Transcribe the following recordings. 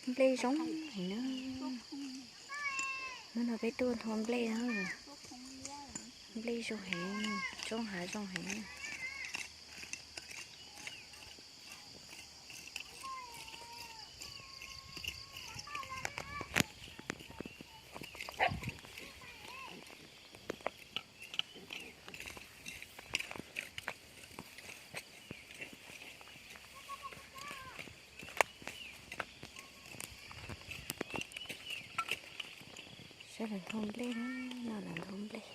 Nplej zoo heev na. Hnub no peb tuaj nthua nplej na. Nplej zoo heev, roob hav zoo heev. Sawv daws nthua nplej na, no lawv nthua nplej.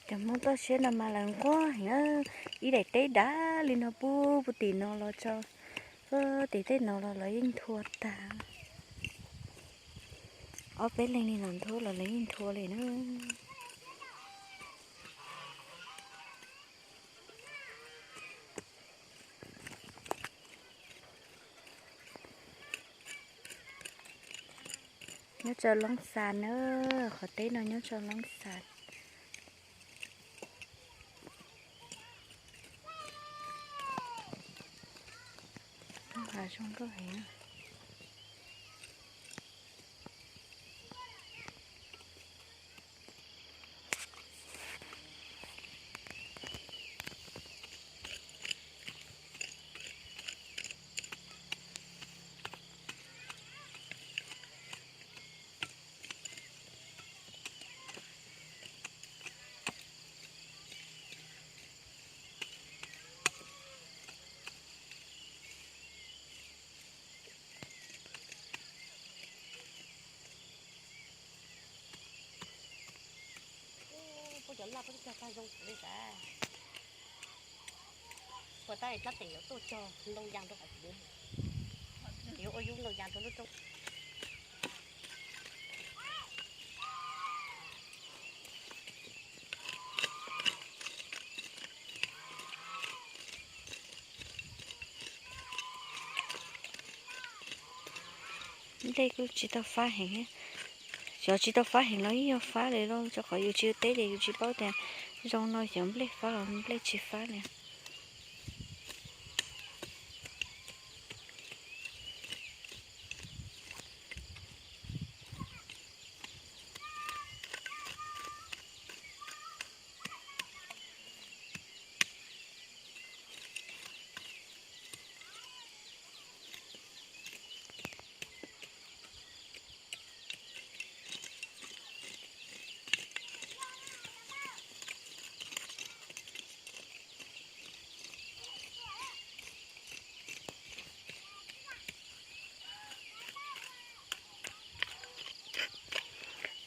Cov Hmoob toj siab no mas lawv nquag heev, ib daim teb dav li no puag puag tim no los tso, puag tim tej no los lawv yeej nthua tag. Ob peb leeg li los nthua los lawv yeej nthua li na. Nyob rau Loob Xas na, qhov teb no nyob rau Loob Xas. Zoo nkauj heev. Puab cov laj puab twb cog tag zoo xwb li tas. Puas tab tab tes yuav tuaj cog ntoo yas rau qhov twg, yuav ua yub ntoo yas rau lub roob. Nplej kuj tsis tau fab heev, xyov tsis tau fab heev los yeej yog fab li lauj, rau qhov yus tsis ua teb ces yus tsis paub tias zoo no xyov nplej fab los nplej tsis fab li.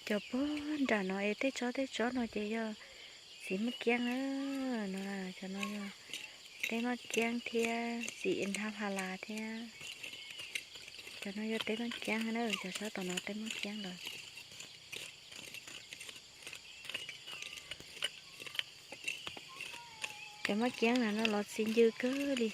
Cov puag nram no es tej tsob tej tsob no ces yog txiv maj kiab na. No, cov no yog teb maj kiab thiab txiv nthab ha las thiab. Cov no yog teb maj kiab na, cov sab tom no teb maj kiab lawm. Cov maj kiab na no los txi ncw kawg li.